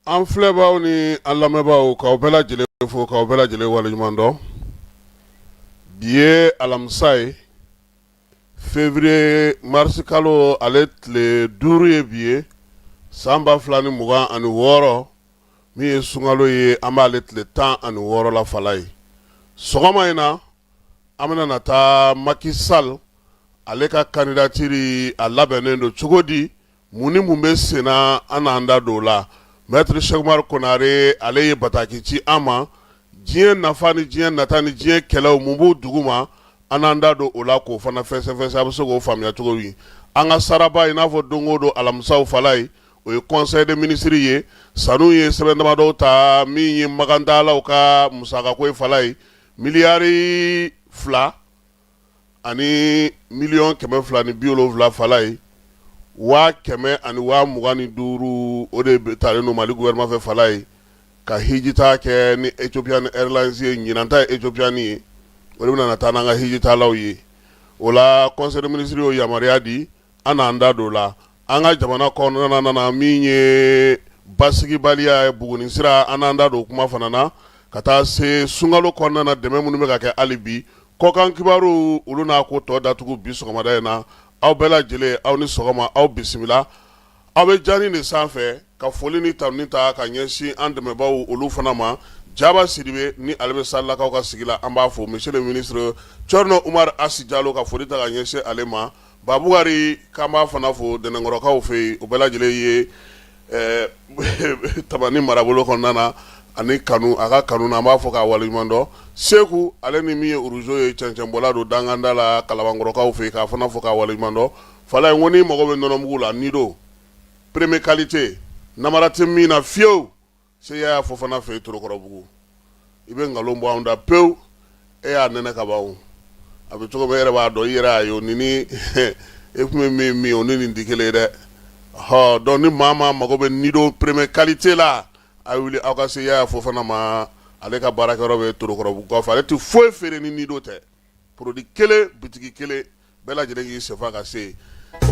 An filɛbaaw ni an lamɛnbaaw, k'aw bɛɛ lajɛlen fo, k'aw bɛɛ lajɛlen waleɲuman dɔn. Bi ye alamisa ye, février mars kalo ale tile 5 ye bi ye, san 2026, min ye sunkalo ye, an b'ale tile 16 la. Fala ye, sɔgɔma in na, an bɛna na taa Macky Sall, ale ka candidature a labɛnnen don cogo di? Mun ni mun bɛ senna? An n'an da don o la. Maître Cheick Oumar Konare, ale ye bataki ci an ma. Diɲɛ nafa ni diɲɛ nata ni diɲɛ kɛlɛw, mun b'u dugu ma? An n'an da don o la k'o fana fɛsɛfɛsɛ, a bɛ se k'o faamuya cogo min. An ka saraba, i n'a fɔ don o don alamisaw, fala ye, o ye conseil des ministres ye. Sanu ye sɛbɛn damadɔw ta, min ye makantalaw ka musakako ye. Fala ye, miliyari 2 ani miliyɔn 270, fala ye, 125 000, o de talen don Mali gouvernement fɛ, fala ye, ka hijita kɛ ni Ethiopian Airlines ye. Ɲinan ta ye Ethiopian ye, o de bɛna na taa n'an ka hijitalaw ye. O la, conseil des ministres y'o yamaruya di. An n'an da don o la. An ka jamana kɔnɔna na, min ye basigibaliya ye Buguni sira, an n'an da don o kuma fana na, ka taa se sunkalo kɔnɔna na, dɛmɛ minnu bɛ ka kɛ hali bi. Kɔkan kibaru, olu n'a ko tɔ datugu bi sɔgɔmada in na. Aw bɛɛ lajɛlen, aw ni sɔgɔma, aw bisimila. Aw bɛ jani de sanfɛ ka foli ni tanuni ta ka ɲɛsin an dɛmɛbaaw olu fana ma. Jaba Sidibe ni ale bɛ Salakaw ka sigi la, an b'a fo. Monsieur le ministre Thierno Oumar Asi Jalo, ka foli ta ka ɲɛsin ale ma. Babukari, k'an b'a fana fo Dɛnɛnkɔrɔkaw fɛ yen. O bɛɛ lajɛlen ye Tamani marabolo kɔnɔna na, ani kanu, a ka kanu na, an b'a fɔ k'a waleɲuman dɔn. Seku, ale ni min ye uruzo ye, cɛncɛnbɔla don danganda la Kalabankɔrɔkaw fɛ yen, k'a fana fɔ k'a waleɲuman dɔn. Fala ye, ko n'i mago bɛ nɔnɔmugu la, Nido premier qualité, namara tɛ min na fiyewu, se y'a fɔ fana fɛ yen Torokɔrɔbugu. I bɛ nkalon bɔ anw da pewu, e y'a nɛnɛ ka ban. A bɛ cogo min, e yɛrɛ b'a dɔn, i yɛrɛ y'a ye. O ni e tun bɛ min min, o ni nin tɛ kelen ye dɛ. Ɔ, donc ni maa maa mago bɛ Nido premier qualité la, a ye wuli aw ka se Yaya Fofana ma. Ale ka baarakɛyɔrɔ bɛ Torokɔrɔbugu kɔfɛ. Ale tɛ foyi feere ni Nido tɛ. Produit kelen, bitigi kelen, bɛɛ lajɛlen k'i senfa ka se.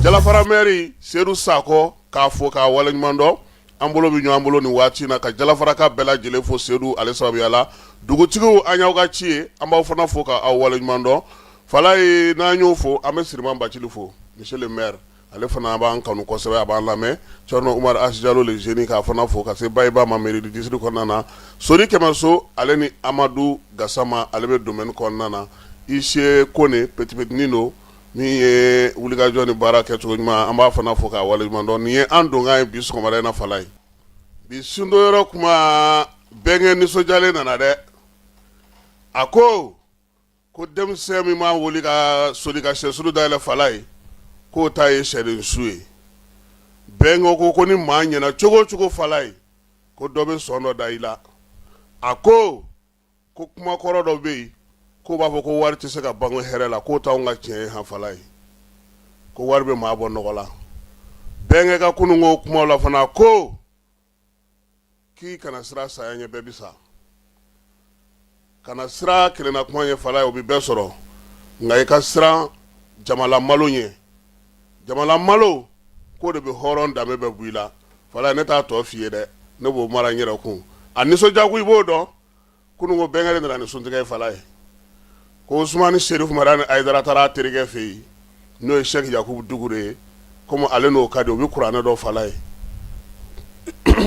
Jalafara maire Sedu Sakɔ, k'a fo k'a waleɲuman dɔn. An bolo bɛ ɲɔgɔn bolo nin waati na ka Jalafaraka bɛɛ lajɛlen fo Sedu ale sababuya la. Dugutigiw, an y'aw ka ci ye, an b'aw fana fo ka aw waleɲuman dɔn. Fala ye, n'an y'o fo, an bɛ Siriman Bacili fo, monsieur le maire, ale fana b'an kanu kosɛbɛ, a b'an lamɛn. Thierno Oumar Asi Jalo le jeune, k'a fana fo ka se Bayiba ma mairie du district kɔnɔna na. Sori Kɛmɛso, ale ni Amadu Gasama, ale bɛ domaine kɔnɔna na. Ise Kone, petit petitnin don, min ye wulikajɔ ni baara kɛcogo ɲuman, an b'a fana fo k'a waleɲuman dɔn. Nin ye an donkan ye bi sɔgɔmada in na. Fala ye, bi sundo yɔrɔ kuma, bɛnkɛ nisɔndiyalen nana dɛ. A ko ko denmisɛn min ma wuli ka soli ka sɛsulu dayɛlɛ, fala ye, k'o ta ye sɛden su ye. Bɛnkɛ ko ko ni maa ɲɛna cogo o cogo, fala ye, ko dɔ bɛ sɔn dɔ da i la. A ko ko kumakɔrɔ dɔ bɛ yen k'o b'a fɔ ko wari tɛ se ka bange hɛrɛ la, k'o t'anw ka tiɲɛ ye han. Fala ye, ko wari bɛ maa bɔ nɔgɔ la. Bɛnkɛ ka kununko kumaw la fana, ko k'i kana siran saya ɲɛ, bɛɛ bɛ sa. Kana siran kelenna kuma ɲɛ, fala ye, o bɛ bɛɛ sɔrɔ, nka i ka siran jamalamalo ɲɛ. Jamalamalo k'o de bɛ hɔrɔn danbe bɛɛ bɔ i la. Fala ye, ne t'a tɔ f'i ye dɛ, ne b'o mara n yɛrɛ kun. A nisɔndiya ko i b'o dɔn. Kunun ko bɛnkɛ de nana ni suntigɛ ye. Fala ye, ko Usumani Serifu Madani Ayidara taara a terikɛ fɛ yen, n'o ye Sɛki Yakubu Dukure ye. Komi ale n'o ka di, o bɛ kuranɛ dɔn. Fala ye,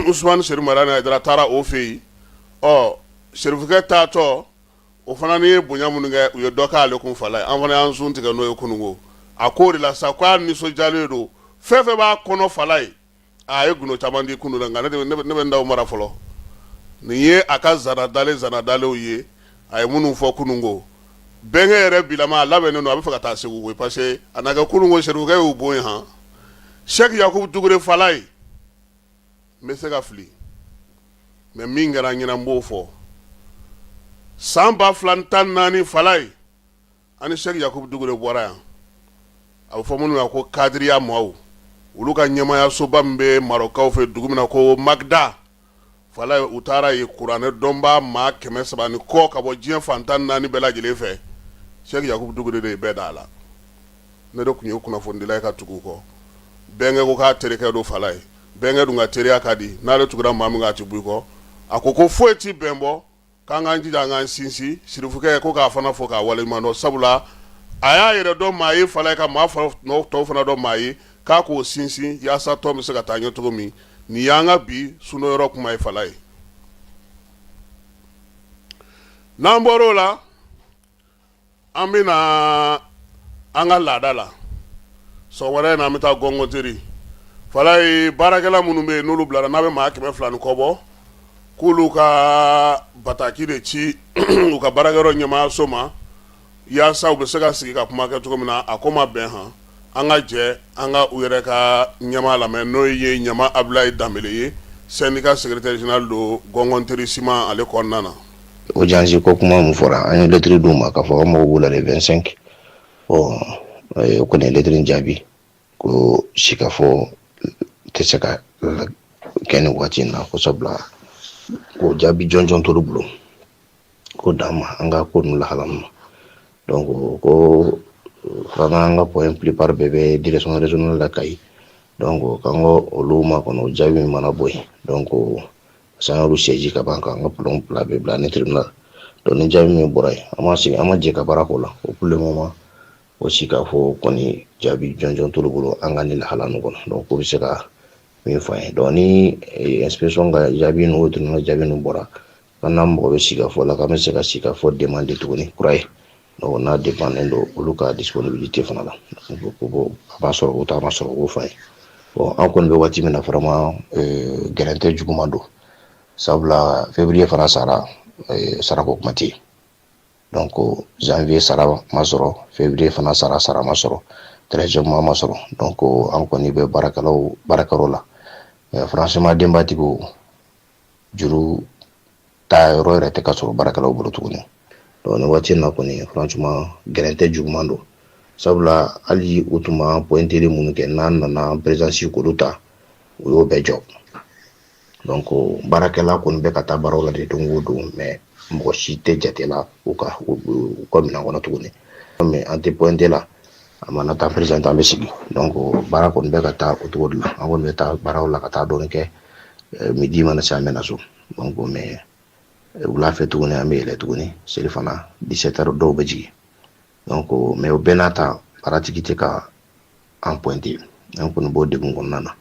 Usumani Serifu Madani Ayidara taara o fɛ yen. Ɔ, serifukɛ taatɔ, o fana ni ye bonya minnu kɛ, u ye dɔ k'ale kun. Fala ye, an fana y'an sun tigɛ n'o ye kunun ko. A k'o de la sa, k'a nisɔndiyalen don, fɛn fɛn b'a kɔnɔ. Fala ye, a ye gundo caman di kunun nka ne bɛ n da mara fɔlɔ. Nin ye a ka zanadalen zanadalenw ye, a ye minnu fɔ kunun ko. Bɛnkɛ yɛrɛ bilama, a labɛnnen don, a bɛ fɛ ka taa Segu koyi, parce que a na kɛ kunun ko serifukɛ y'u bon yen han. Sɛki Yakubu Dukure, fala ye, n bɛ se ka fili, mais min kɛra n ɲɛna, n b'o fɔ. San 2014, fala ye, ani Sɛki Yakubu Dukure bɔra yan. A bɛ fɔ minnu ma ko kadiriya maaw, olu ka ɲɛmayasoba min bɛ Marɔkaw fɛ, dugu min na ko Magda, fala ye, u taara yen, kuranɛ dɔnbaa maa 300 ni kɔ ka bɔ diɲɛ fan 14 bɛɛ lajɛlen fɛ. Sɛki Yakubu Dukure de ye bɛɛ da a la. Ne de tun ye kunnafonidila ye ka tugu u kɔ. Bɛnkɛ ko k'a terikɛ don, fala ye. Bɛnkɛ dun ka teriya ka di, n'ale tugura maa min kɔ a tɛ bɔ i kɔ. A ko ko foyi tɛ bɛn bɔ, k'an k'an jija, an k'an sinsin. Sirifukɛ ko k'a fana fo k'a waleɲuman dɔn, sabula a y'a yɛrɛ dɔn maa ye Falaye, ka maa tɔw fana dɔn maa ye, k'a k'o sinsin yaasa tɔn bɛ se ka taa ɲɛ cogo min. Nin y'an ka bi sunyɔrɔ kuma ye Falaye. N'an bɔr'o la, an bɛna an ka laada la. Sɔgɔmada in na, an bɛ taa Gɔngɔnteri Falaye. Baarakɛla minnu bɛ yen, n'olu bilara, n'a bɛ maa 200 ni kɔ bɔ, k'olu ka bataki de ci u ka baarakɛyɔrɔ ɲɛmaayaso ma, yaasa u bɛ se ka sigi ka kuma kɛ cogo min na. A ko ma bɛn han. An ka jɛ an ka u yɛrɛ ka ɲɛmaa lamɛn, n'o ye Ɲama Abulayi Danbele ye, syndicat secrétaire général don Gɔngɔnteri Siman ale kɔnɔna na. Audience ko kuma min fɔra, an ye lettre d'u ma k'a fɔ an mago b'u la le 25. Bon, o kɔni ye lettre in jaabi ko sigikafɔ tɛ se ka kɛ nin waati in na, ko sabula ko jaabi jɔnjɔn t'olu bolo ko d'an ma an ka ko ninnu lahala ma. Donc ko fana an ka point plupart bɛɛ bɛ direction régionale la Kayi. Donc k'an ka olu makɔnɔ, jaabi min mana bɔ yen. Donc parce que an y'olu saisi ka ban k'an ka plan bila bɛɛ bila ni tribunal. Donc ni jaabi min bɔra yen, an ma sigi, an ma jɛ ka baara k'o la. O pour le moment, o si k'a fɔ kɔni jaabi jɔnjɔn t'olu bolo an ka ni lahala ninnu kɔnɔ. Donc k'o bɛ se ka min fɔ an ye. Donc ni inspection ka jaabi n'o tribunal jaabi ninnu bɔra, k'an n'an mago bɛ sigikafɔ la, k'an bɛ se ka sigikafɔ demander tuguni kura ye. Donc n'a dépendant don olu ka disponibilité fana la, ko a b'a sɔrɔ o t'a ma sɔrɔ, o b'o fɔ an ye. Bon, an kɔni bɛ waati min na, vraiment gɛrɛntɛ juguman don, sabula février fana sara, sarako kuma tɛ yen. Donc janvier sara ma sɔrɔ, février fana sara ma sɔrɔ, 13e mois ma sɔrɔ. Donc an kɔni bɛ baarakɛlaw baarakɛyɔrɔ la, mais franchement, denbatigiw juru ta yɔrɔ yɛrɛ tɛ ka sɔrɔ baarakɛlaw bolo tuguni. Donc nin waati in na kɔni, franchement, gɛrɛntɛ juguman don, sabula hali u tun ma pointeli minnu kɛ n'an nana présence k'olu ta, u y'o bɛɛ jɔ. Donc baarakɛla kɔni bɛ ka taa baaraw la de don o don, mais mɔgɔ si tɛ jate la u ka minɛn kɔnɔ tuguni. Mais an tɛ pointer la, a mana taa présent, an bɛ sigi. Donc baara kɔni bɛ ka taa o cogo de la. An kɔni bɛ taa baaraw la ka taa dɔɔni kɛ, midi mana se, an bɛ na so. Donc mais wula fɛ tuguni, an bɛ yɛlɛ tuguni seli fana, 17 heures dɔw bɛ jigin. Donc mais o bɛɛ n'a ta, baaratigi tɛ ka an pointer, an kɔni b'o degun kɔnɔna na.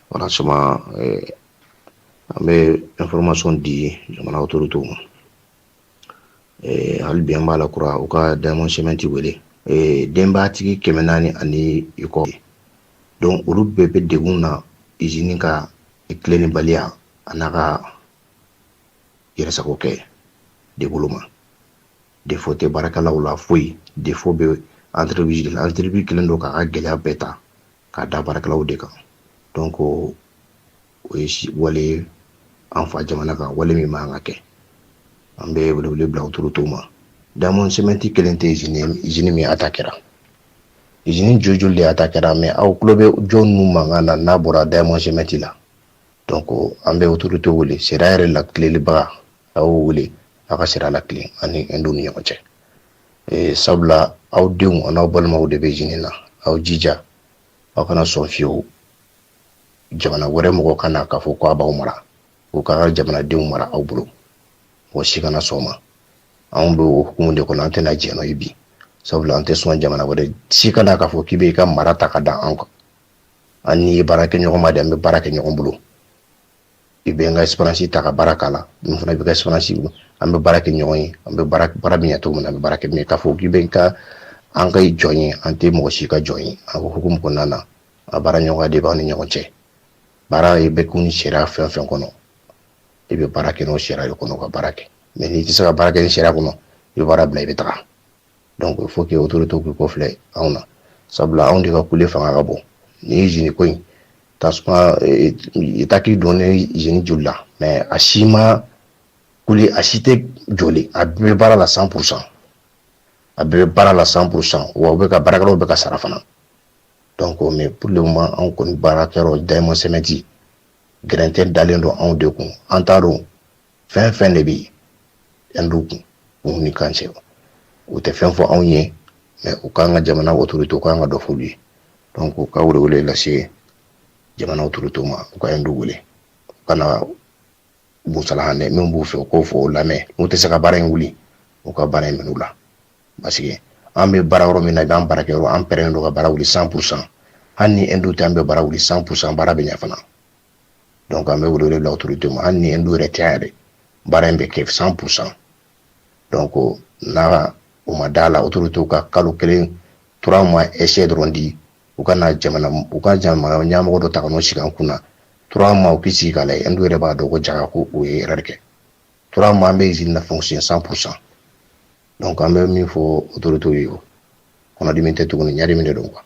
Franchement, an bɛ information di jamana autorités ma. Hali bi an b'a la kura, u ka Diamond Cement wele, denbatigi 400 ani i kɔ. Donc olu bɛɛ bɛ degun na, usine ka tilennibaliya a n'a ka yɛrɛsago kɛ de bolo ma. Défaut tɛ baarakɛlaw la foyi, défaut bɛ entreprise de la. Entreprise kelen don k'a ka gɛlɛya bɛɛ ta k'a da baarakɛlaw de kan. Donc o ye wale an fa jamana kan, wale min man ka kɛ. An bɛ welewele bila autorités ma. Diamond Cement kelen tɛ usine min attaquera, usine joli joli de attaquera, mais aw tulo bɛ jɔn ninnu mankan na n'a bɔra Diamond Cement la? Donc an bɛ autorités wele, sariya yɛrɛ latilelibaga, a y'o wele a ka sariya latilen ani Hindu ni ɲɔgɔn cɛ, sabula aw denw an'aw balimaw de bɛ usine na. Aw jija, aw kana sɔn fiyewu jamana wɛrɛ mɔgɔ ka na k'a fɔ ko a b'aw mara, k'u ka jamanadenw mara aw bolo. Mɔgɔ si kana sɔn o ma. Anw bɛ o hukumu de kɔnɔ, an tɛna jɛn n'o ye bi, sabula an tɛ sɔn jamana wɛrɛ si ka na k'a fɔ k'i bɛ i ka mara ta ka da an kan. An n'i ye baara kɛ ɲɔgɔn ma de, an bɛ baara kɛ ɲɔgɔn bolo. I bɛ n ka expérience ta ka baara k'a la, n fana bɛ ka expérience, an bɛ baara kɛ ɲɔgɔn ye, an bɛ baara baara bɛ ɲɛ cogo min na, an bɛ baara kɛ. Mais k'a fɔ k'i bɛ ka an ka jɔn ye, an tɛ mɔgɔ si ka jɔn ye. A hukumu kɔnɔna na, a baara ɲɔgɔnya de b'an ni ɲɔgɔn cɛ. Baara ye bɛ kun ni sariya fɛn fɛn kɔnɔ, i bɛ baara kɛ n'o sariya de kɔnɔ ka baara kɛ. Mais n'i tɛ se ka baara kɛ ni sariya kɔnɔ, i bɛ baara bila, i bɛ taga. Donc il faut que autorité k'u kɔfilɛ anw na, sabula anw de ka kule fanga ka bon. Ni ye usine ko in tasuma attaque donnen usine joli la, mais a si ma kule, a si tɛ jɔlen, a bɛɛ bɛ baara la 100%, a bɛɛ bɛ baara la 100%. Wa u bɛ ka baarakɛlaw bɛ ka sara fana. Donc mais pour le moment, anw kɔni baarakɛyɔrɔ Diamond Cement, gɛrɛntɛ dalen don anw de kun. An t'a dɔn fɛn fɛn de bɛ yen Hindu kun u ni kan cɛ, u tɛ fɛn fɔ anw ye, mais u k'an ka jamana autorité, u k'an ka dɔ f'olu ye. Donc u ka welewele lase Jamana autoritéw ma, u ka Hindu wele, u kana musalahan dɛ. Min b'u fɛ, u k'o fɔ, o lamɛn. N'u tɛ se ka baara in wuli, u ka baara in minɛ u la, parce que an bɛ baara yɔrɔ min na, i b'an baarakɛ yɔrɔ, an pɛrɛnnen don ka baara wuli 100%. Hali ni Hindu tɛ, an bɛ baara wuli 100%, baara bɛ ɲɛ fana. Donc an bɛ wele bila autorité ma, hali ni Hindu yɛrɛ tɛ yan yɛrɛ, baara in bɛ kɛ 100%. Donc n'a u ma da la, autorité ka kalo kelen, 3 mois essai dɔrɔn di. U ka na jamana, u ka jamana ɲɛmɔgɔ dɔ ta ka n'o sigi an kunna 3 mois, u k'i sigi k'a lajɛ. Hindu yɛrɛ b'a dɔn ko jaga ko o ye erreur kɛ. 3 mois, an bɛ usine na fonctionner 100%. Donc an bɛ min fɔ autorité ye, o kɔnɔdimi tɛ tuguni, ɲadimi de don quoi.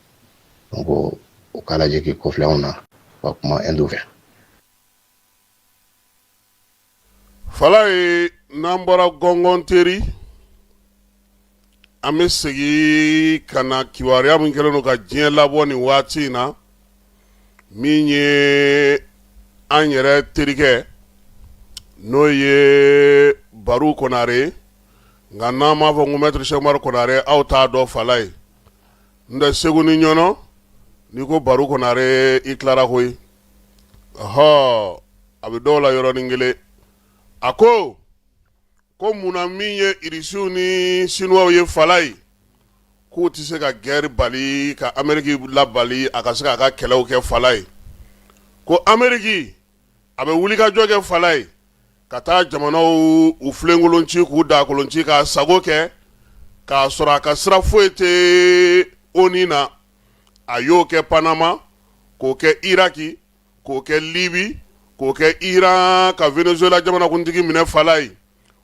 Donc u k'a lajɛ k'i kɔfilɛ anw na ka kuma Hindu fɛ. Falaye, n'an bɔra gɔngɔn teri, an bɛ segin ka na kibaruya min kɛlen don ka diɲɛ labɔ nin waati in na, min ye an yɛrɛ terikɛ, n'o ye Baru Konare. Nka n'an m'a fɔ ko Maître Cheick Umaru Konare, aw t'a dɔn Falaye. N tɛ Segu ni Ɲɔnɔ, n'i ko Baru Konare, i tilara koyi. Ɔhɔ, a bɛ dɔw la yɔrɔnin kelen. A ko ko munna min ye Irisiw ni Sinuwaw ye Falaye, k'u tɛ se ka guerre bali, ka Ameriki labali a ka se k'a ka kɛlɛw kɛ Falaye. Ko Ameriki a bɛ wulikajɔ kɛ Falaye, ka taa jamanaw u filenkolon ci, k'u dakolon ci, k'a sago kɛ, k'a sɔrɔ a ka sira foyi tɛ ONU na. A y'o kɛ Panama, k'o kɛ Iraki, k'o kɛ Libi, k'o kɛ Iran, ka Venezuela jamanakuntigi minɛ Falaye.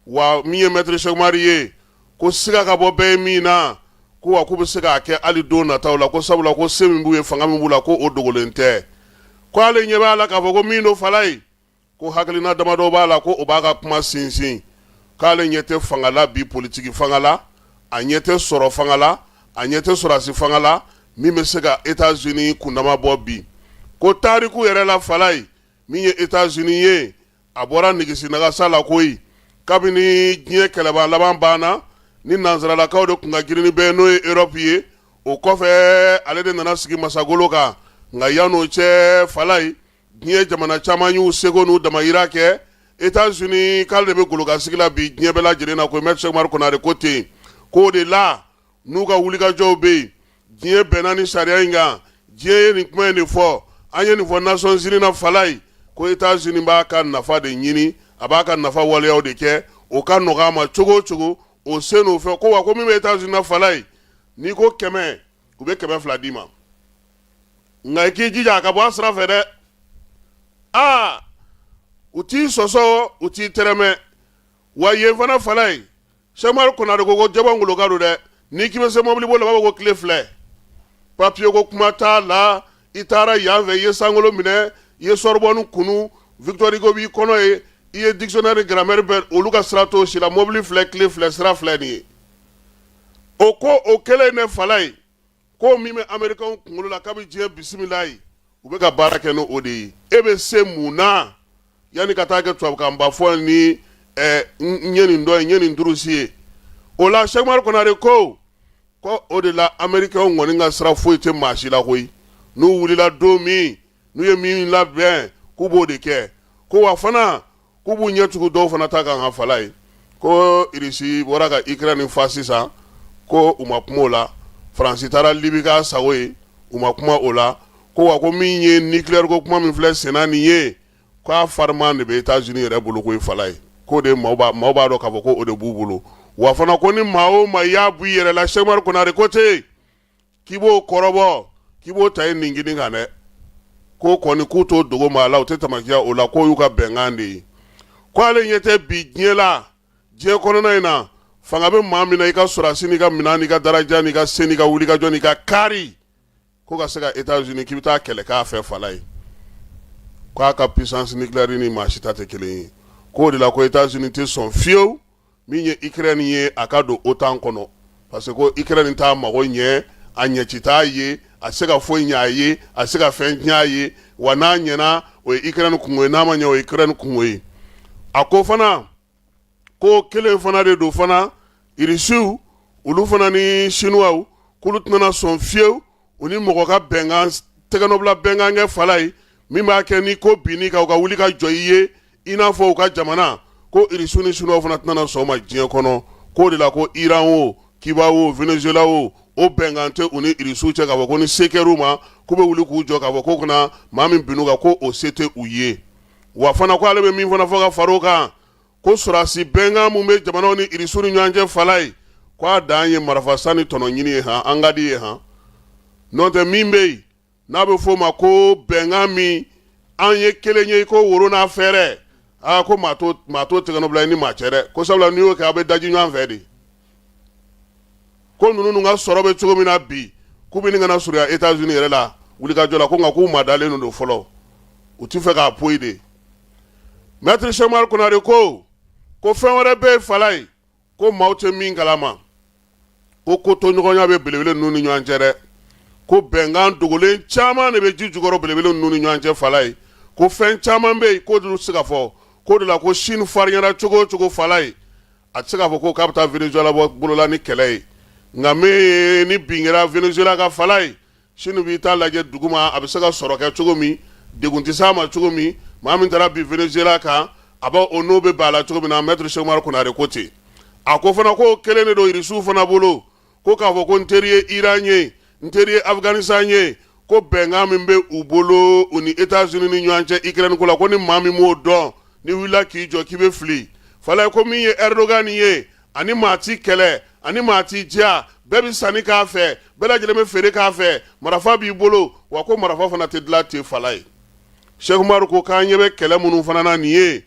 Wa min ye Maître Cheick Umaru ye, ko siga ka bɔ bɛɛ ye min na, ko wa k'u bɛ se k'a kɛ hali don nataw la, ko sabula ko se min b'u ye, fanga min b'u la, ko o dogolen tɛ. Ko ale ɲɛ b'a la k'a fɔ ko min don Falaye, ko hakilina damadɔ b'a la, ko o b'a ka kuma sinsin. K'ale ɲɛ tɛ fanga la bi, politiki fanga la, a ɲɛ tɛ sɔrɔ fanga la, a ɲɛ tɛ sɔrɔdasi fanga la min bɛ se ka États-Unis kundama bɔ bi. Ko tariku yɛrɛ la Falaye, min ye États-Unis ye, a bɔra nigisi nagasa la koyi. Kabini diɲɛ kɛlɛba laban banna, ni nansaralakaw de tun ka girin ni bɛɛ, n'o ye Europe ye, o kɔfɛ ale de nana sigi masagolo kan. Nka yan'o cɛ Falaye, diɲɛ jamana caman y'u seko n'u damayira kɛ. États-Unis k'ale de bɛ golokansigi la bi diɲɛ bɛɛ lajɛlen na. Ko Maître Cheick Umaru Konare ko ten, k'o de la n'u ka wulikajɔw bɛ yen, diɲɛ bɛnna ni sariya in kan, diɲɛ ye nin kuma in de fɔ, an ye nin fɔ Nations Unies na Falaye. Ko États-Unis b'a ka nafa de ɲini, a b'a ka nafa waleyaw de kɛ, o ka nɔgɔ a ma cogo o cogo, o se n'o fɛ. Ko wa ko min bɛ États-Unis na Falaye, n'i ko 100, u bɛ 200 d'i ma, nka i k'i jija a ka bɔ a sira fɛ dɛ. Aa, u t'i sɔsɔ, u t'i tɛrɛmɛ. Wa yen fana Falaye, Cheick Umaru Konare ko ko jabangolo ka don dɛ. N'i k'i bɛ se mobili boli la, u b'a fɔ ko tile filɛ, papiye ko kuma t'a la. I taara yan fɛ, i ye sankolo minɛ, i ye Sorbonne kunu, Victor Hugo b'i kɔnɔ ye, i ye dictionnaire grammaire bɛɛ, olu ka sira t'o si la. Mobili filɛ, tile filɛ, sira filɛ nin ye. O ko o kɛlen ne Falaye, ko min bɛ Américain kunkolo la kabi diɲɛ bisimila ye, u bɛ ka baara kɛ n'o o de ye. E bɛ se mun na yanni ka taa kɛ tubabukanba fɔ ni n ye nin dɔn ye, n ye nin durusi ye? O la Cheick Umaru Konare ko ko o de la Américain kɔni ka sira foyi tɛ maa si la koyi. N'u wulila don min, n'u ye min labɛn, k'u b'o de kɛ. Ko wa fana k'u b'u ɲɛ tugu dɔw fana ta kan ka Falaye. Ko Irisi bɔra ka Ukraine fa sisan, ko u ma kuma o la. Faransi taara Libi k'a sago ye, u ma kuma o la. Ko wa ko min ye nucléaire ko kuma min filɛ senna nin ye, k'a fariman de bɛ États-Unis yɛrɛ bolo koyi Falaye. K'o de maaw b'a dɔn k'a fɔ ko o de b'u bolo. Wa fana ko ni maa o maa y'a bɔ i yɛrɛ la, Cheick Umaru Konare ko ten, k'i b'o kɔrɔbɔ, k'i b'o ta i ningini kan dɛ. Ko kɔni k'u t'o dogo maa la, u tɛ tamakiya o la, k'o y'u ka bɛnkan de ye. Ko ale ɲɛ tɛ bi diɲɛ la, diɲɛ kɔnɔna in na, fanga bɛ maa min na, i ka sɔrɔdasi n'i ka minɛn n'i ka daraja n'i ka se n'i ka wulikajɔ n'i ka kari, ko ka se ka États-Unis k'i bɛ taa kɛlɛ k'a fɛ Falaye, k'a ka puissance nucléaire ni maa si ta tɛ kelen ye. K'o de la ko États-Unis tɛ sɔn fiyewu min ye Ukraine ye a ka don OTAN kɔnɔ, parce que ko Ukraine t'a mago ɲɛ, a ɲɛci t'a ye, a se ka foyi ɲɛ a ye, a se ka fɛn tiɲɛ a ye. Wa n'a ɲɛna, o ye Ukraine kungo ye, n'a ma ɲɛ, o ye Ukraine kungo ye. A ko fana ko kelen fana de don fana, Irisiw olu fana ni Sinuwaw, k'olu tɛna sɔn fiyewu u ni mɔgɔ ka bɛnkan, tɛgɛnɔbila bɛnkan kɛ Falaye, min b'a kɛ ni ko binn'i kan u ka wuli ka jɔ i ye i n'a fɔ u ka jamana ko Irisiw ni Siniwaw fana tɛna sɔn o ma diɲɛ kɔnɔ. K'o de la ko Iran o, Cuba o, Venezuela o, o bɛnkan tɛ u ni Irisiw cɛ k'a fɔ ko ni se kɛr'u ma k'u bɛ wuli k'u jɔ k'a fɔ k'u kana maa min binn'u kan ko o se tɛ u ye. Wa fana ko ale bɛ min fana fɔ ka far'o kan, ko sɔrɔdasi bɛnkan min bɛ jamanaw ni Irisiw ni ɲɔgɔn cɛ Falaye, ko a dan ye marifa san ni tɔnɔ ɲini ye han, an ka di ye han, n'o tɛ min bɛ yen n'a bɛ f'o ma ko bɛnkan min an ye kelen ye ko woro n'a fɛɛrɛ, aa ko maa t'o tɛgɛnɔ bila i ni maa cɛ dɛ, ko sabula n'i y'o kɛ a bɛ daji ɲɔgɔn fɛ de. Ko ninnu ka sɔrɔ bɛ cogo min na bi, k'u bɛ ɲini ka na surunya États-Unis yɛrɛ la wulikajɔ la, ko nka k'u madalen don fɔlɔ, u ti fɛ k'a poyi de. Maître Cheick Oumar Konare ko ko fɛn wɛrɛ bɛ yen Falaye, ko maaw tɛ min kalama, ko kotoɲɔgɔnya bɛ belebele ninnu ni ɲɔgɔn cɛ dɛ, ko bɛnkan dogolen caman de bɛ ji jukɔrɔ belebele ninnu ni ɲɔgɔn cɛ Falaye, ko fɛn caman bɛ yen k'o tɛ se ka fɔ. K'o de la ko Chine farinyara cogo o cogo Falaye, a tɛ se k'a fɔ ko k'a bɛ taa Venezuela bɔ bolola ni kɛlɛ ye, nka min ni bin kɛra Venezuela kan Falaye, Chine b'i ta lajɛ duguma a bɛ se ka sɔrɔ kɛ cogo min, degun tɛ s'a ma cogo min, maa min taara bin Venezuela kan a b'a o n'o bɛ b'a la cogo min na. Maître Cheick Oumar Konare ko ten. A ko fana k'o kelen de don Irisiw fana bolo, ko k'a fɔ ko n teri ye Iran ye, n teri ye Afghanistan ye, ko bɛnkan min bɛ u bolo u ni États-Unis ni ɲɔgɔn cɛ Ukraine ko la, ko ni maa min m'o dɔn, n'i wulila k'i jɔ k'i bɛ fili Falaye. Ko min ye Erdogan ye, ani maa ti kɛlɛ, ani maa ti diya, bɛɛ bɛ sanni k'a fɛ, bɛɛ lajɛlen bɛ feere k'a fɛ, marafa b'i bolo, wa ko marafa fana tɛ dilan ten Falaye. Cheick Oumar ko k'an ɲɛ bɛ kɛlɛ minnu fana na nin ye,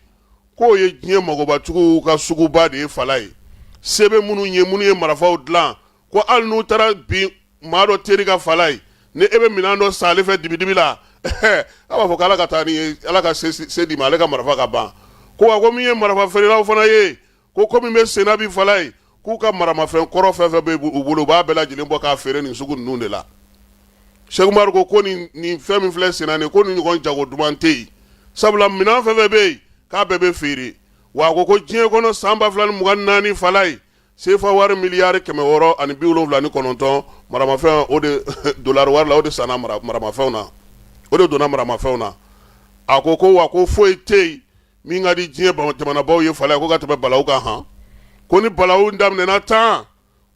k'o ye diɲɛ magobatigiw ka suguba de ye Falaye, se bɛ minnu ye, minnu ye marafaw dilan, ko hali n'u taara bin maa dɔ teri kan Falaye, ni e bɛ minɛn dɔ san ale fɛ dibidibi la, a b'a fɔ ko ala ka taa ni ye, ala ka se d'i ma, ale ka marafa ka ban. Ko wa ko min ye marafa feerelaw fana ye, ko ko min bɛ senna bi Falaye, k'u ka maramafɛn kɔrɔ fɛn fɛn bɛ u bolo, u b'a bɛɛ lajɛlen bɔ k'a feere nin sugu ninnu de la. Cheick Oumar ko ko nin fɛn min filɛ senna nin, ko nin ɲɔgɔn jago duman tɛ yen, sabula minɛn fɛn fɛn bɛ yen k'a bɛɛ bɛ feere. Wa a ko ko diɲɛ kɔnɔ san 2024 Falaye, sefa wari miliyari 679 maramafɛn, o de dolari wari la, o de sanna maramafɛnw na, o de donna maramafɛnw na. A ko ko wa ko foyi tɛ yen min ka di diɲɛ jamanabaw ye Falaye ko ka tɛmɛ balawu kan han. Ko ni balawu daminɛna tan,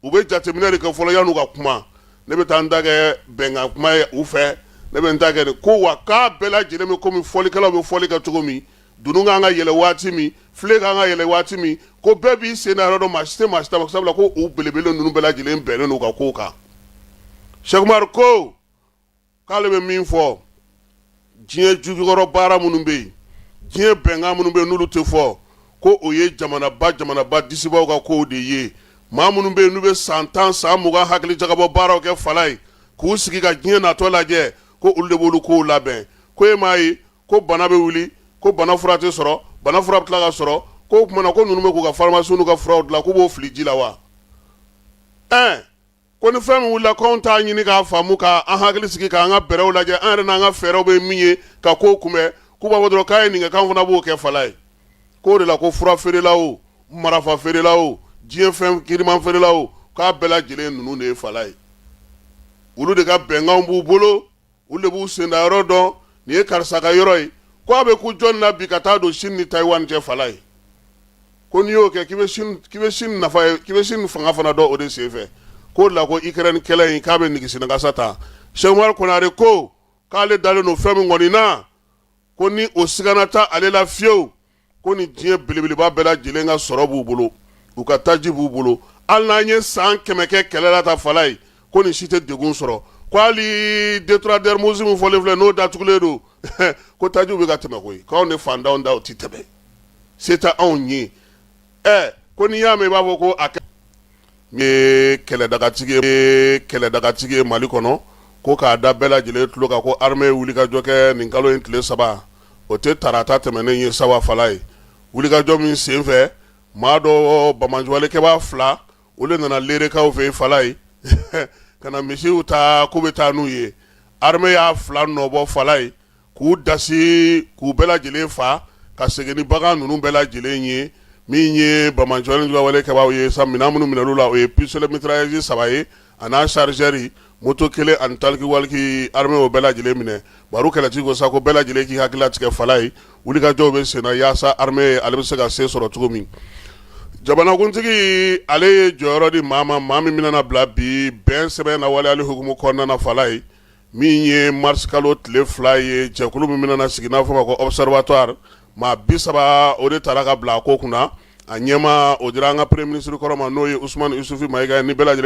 u bɛ jateminɛ de kɛ fɔlɔ yan'u ka kuma. Ne bɛ taa n ta kɛ bɛnkan kuma ye u fɛ, ne bɛ n ta kɛ nin ko, wa k'a bɛɛ lajɛlen bɛ komi fɔlikɛlaw bɛ fɔli kɛ cogo min, dunun kan ka yɛlɛ waati min, filen kan ka yɛlɛ waati min, ko bɛɛ b'i sen da yɔrɔ dɔn, maa si tɛ maa si ta, sabula ko u belebele ninnu bɛɛ lajɛlen bɛnnen n'u ka kow kan. Cheick Oumar ko k'ale bɛ min fɔ, diɲɛ jukɔrɔ baara minnu bɛ yen, diɲɛ bɛnkan minnu bɛ yen n'olu tɛ fɔ, ko o ye jamanaba jamanaba disibaw ka kow de ye. Maa minnu bɛ yen n'u bɛ san 10 san 20 hakili jagabɔ baaraw kɛ Falaye, k'u sigi ka diɲɛ natɔ lajɛ, ko olu de b'olu kow labɛn. Ko e m'a ye ko bana bɛ wuli, ko bana fura tɛ sɔrɔ, bana fura bɛ tila ka sɔrɔ, ko o tuma na ko ninnu bɛ k'u ka pharmacie n'u ka furaw dilan, k'u b'o fili ji la wa? Ɛɛ, ko ni fɛn min wulila k'anw t'a ɲini k'a faamu, k'an hakili sigi, k'an ka bɛrɛw lajɛ, an yɛrɛ n'an ka fɛɛrɛw bɛ min ye ka kow kunbɛn, k'u b'a fɔ dɔrɔn k'a ye nin kɛ, k'an fana b'o kɛ Falaye. K'o de la ko fura feerela o, marafa feerela o, diɲɛ fɛn kiriman feerela o, k'a bɛɛ lajɛlen ninnu de ye Falaye. Olu de ka bɛnkanw b'u bolo, olu de b'u senda yɔrɔ dɔn, nin ye karisa ka yɔrɔ ye. Ko a bɛ kun jɔn na bi ka taa don Chine ni Taïwan cɛ Falaye? Ko n'i y'o kɛ, k'i bɛ Chine nafa ye, k'i bɛ Chine fanga fana dɔn o de senfɛ. K'o de la ko Ukraine kɛlɛ in k'a bɛ nigisinikasa ta. Cheick Oumar Konare ko k'ale dalen don fɛn min kɔni na, ko ni o sigana ta ale la fiyewu, ko ni diɲɛ belebeleba bɛɛ lajɛlen ka sɔrɔ b'u bolo, u ka taji b'u bolo, hali n'an ye san 100 kɛ kɛlɛ la ta Falaye, ko nin si tɛ degun sɔrɔ, ko hali détroit d'Ormuz min fɔlen filɛ, n'o datugulen don, ko tajiw bɛ ka tɛmɛ koyi, k'anw de fantanw da o tɛ tɛmɛ, se tɛ anw ye. Ɛ, ko n'i y'a mɛn i b'a fɔ ko a ye kɛlɛdagatigi ye Mali kɔnɔ, ko k'a da bɛɛ lajɛlen tulo kan ko armée ye wulikajɔ kɛ nin kalo in tile 3, o tɛ tarata tɛmɛnen ye sawa Falaye. Wulikajɔ min senfɛ, maa dɔ banbaanciwalekɛbaa fila, olu nana Lerekaw fɛ yen Falaye ka na misiw ta k'u bɛ taa n'u ye. Armée y'a fila nɔbɔ Falaye, k'u dasi, k'u bɛɛ lajɛlen fa, ka segin ni bagan ninnu bɛɛ lajɛlen ye. Min ye banbaanci wale kɛbaaw ye sa, minɛn minnu minɛn'u la, o ye pistolet mitrailleuse 3 ye, a n'a chargeur, moto kelen ani talkie-walkie. Armée o bɛɛ lajɛlen minɛ. Baro kɛlɛtigi ko sa ko bɛɛ lajɛlen k'i hakili latigɛ Falaye, wulikajɔw bɛ senna yaasa armée ale bɛ se ka se sɔrɔ cogo min. Jamanakuntigi ale ye jɔyɔrɔ di maa ma, maa min bɛna bila bi bɛn sɛbɛn na waleyali hukumu kɔnɔna na Falaye. Min ye marisikalo tile 2 ye, jɛkulu min bɛna sigi n'a fɔ ma ko observatoire, maa 30 o de taara ka bila a ko kunna. A ɲɛmaa o dira an ka premier ministre kɔrɔ ma, n'o ye Usumani Isufi Mayiga ye. Ni bɛɛ lajɛlen